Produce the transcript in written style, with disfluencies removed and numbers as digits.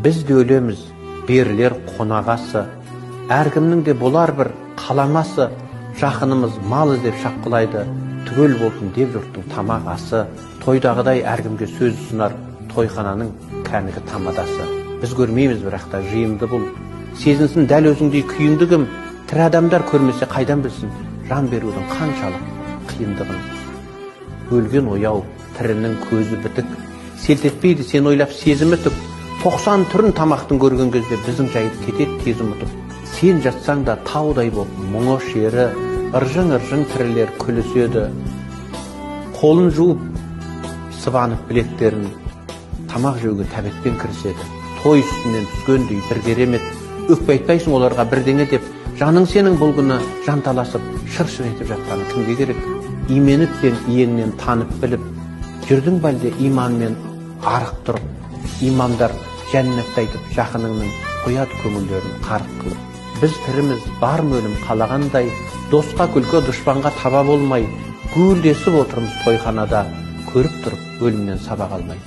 Біз де өлеміз, берілер қонағасы. Әркімнің де болар бір қаламасы. Жақынымыз мал іздеп шапқылайды, түгел болсын деп жұрттың тамақ асы. Тойдағыдай әркімге сөз ұсынар тойхананың кәнігі тамадасы. Біз көрмейміз, бірақ та жиынды бұл. Сезінсін дәл өзіңдей күйіңді кім? Тірі адамдар көрмесе қайдан білсін жан берудің қаншалық қиындығын. Өлген ояу, тірінің көзі бітік, селт етпейді сен ойлап сезімі түк. 90 түрін тамақтың көрген кезде біздің жайды кетеді тез ұмытып. Сен жатсаң да таудай боп мұңы шері, ыржың-ыржың тірілер күліседі. Қолын жуып, сыбанып білектерін, тамақ жеуге тәбетпен кіріседі. Той үстінен түскендей бір керемет, өкпе айтпайсың оларға бірдеңе деп. Жаның сенің бұл күні жанталасып, шыр-шыр етіп жатқаны кімге керек? Именіп сен иеңнен танып біліп, жүрдің бе әлде иманмен арық тұрып? Имамдар жәннатты айтып, жақыныңның қояды көңілдерін қарық қылып. Біз тіріміз, бар өлім қалағандай, досқа күлкі, дұшпанға таба болмай, гуілдесіп отырмыз тойханада, көріп тұрып өлімнен сабақ алмай.